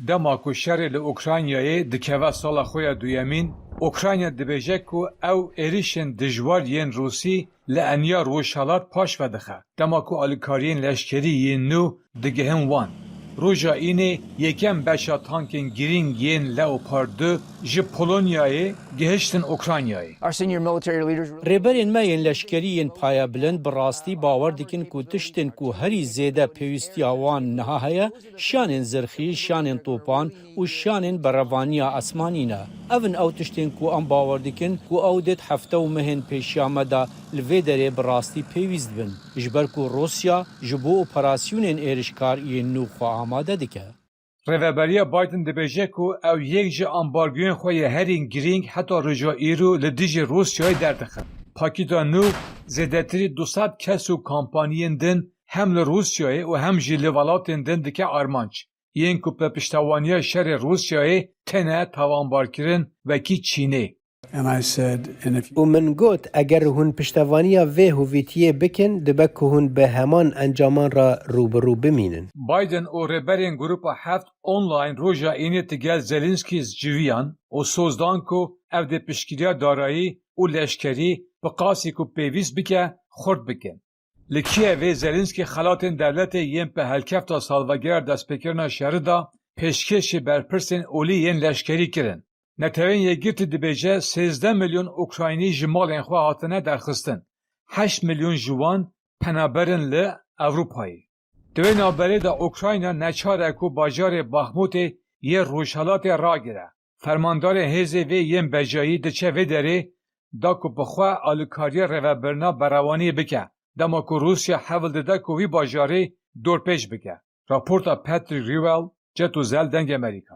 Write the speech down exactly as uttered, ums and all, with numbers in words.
Dema ku şerê li Ukraynayê dikeve sala xwe ya duyemîn, Ukrayna dibêje ku ew êrişên dijwar yên Rûsî li eniya Rojhelat paş ve dixe, dema ku alîkariyên leşkerî yên nû digihin wan. Roja Înê yekem beşa tankên girîng yên Leopard du ji Polonyayê gihiştin Ukraynayê. Our senior military leaders Rêberên me yên leşkerî yên payebilind bi rastî bawer dikin ku tiştên ku herî zêde pêwîstiya wan niha heye, şanên zirxî, şanên topan û şanên berevaniya esmanî ne. Ev in ew tiştên ku em bawer dikin ku ew dê di hefte û mehên pêşiya me de li vê derê bi rastî pêwîst bin, ji ber ku Rûsya ji bo operasyonên êrişkar yên nû xwe amade dike. Rêveberiya Biden dibêje ku ew yek ji ambargoyên xwe yê herî girîng heta roja îro li dijî Rûsyayê derdixin. Pakêta nû zêdetirî du sed kes û kampaniyên din hem li Rûsyayê û hem jî li welatên din dike armanc. Yên ku bi piştevaniya şerê Rûsyayê têne tawanbarkirin, wekî Çînê. And I said, and if Û min got, eger hûn piştevaniya vê hovîtiyê bikin, dibe ku hûn bi heman encaman re rû bi rû bimînin. Biden û rêberên Grupa Heft online roja Înê digel Zelensky civiyan û soz dan ku ev dê piştgiriya darayî û leşkerî bi qasî ku pêwîst bike xurt bikin. Li Kîevê Zelensky xelatên dewletê yên bi helkefta salvegera destpêkirina şerî de pêşkêşî berpirsên olî yên leşkerî kirin. Netewên Yekgirtî dibêje sêzdeh milyon Ukraynî ji malên xwe hatine derxistin. Heşt milyon ji wan penaber in li Ewropayê. Di wê navberê de Ukrayna neçar e ku bajarê Baxmûtê yê rojhelatê ragire. Fermandarê hêzê vê yên bejayî diçe vê derê da ku bi xwe alîkariya rêvebirina berewaniyê bike, dema ku Rûsya hewl dide ku wî bajarî dorpêç bike. Raporta Patrick Rewell, Ceto Zel, Dengê Amerîka.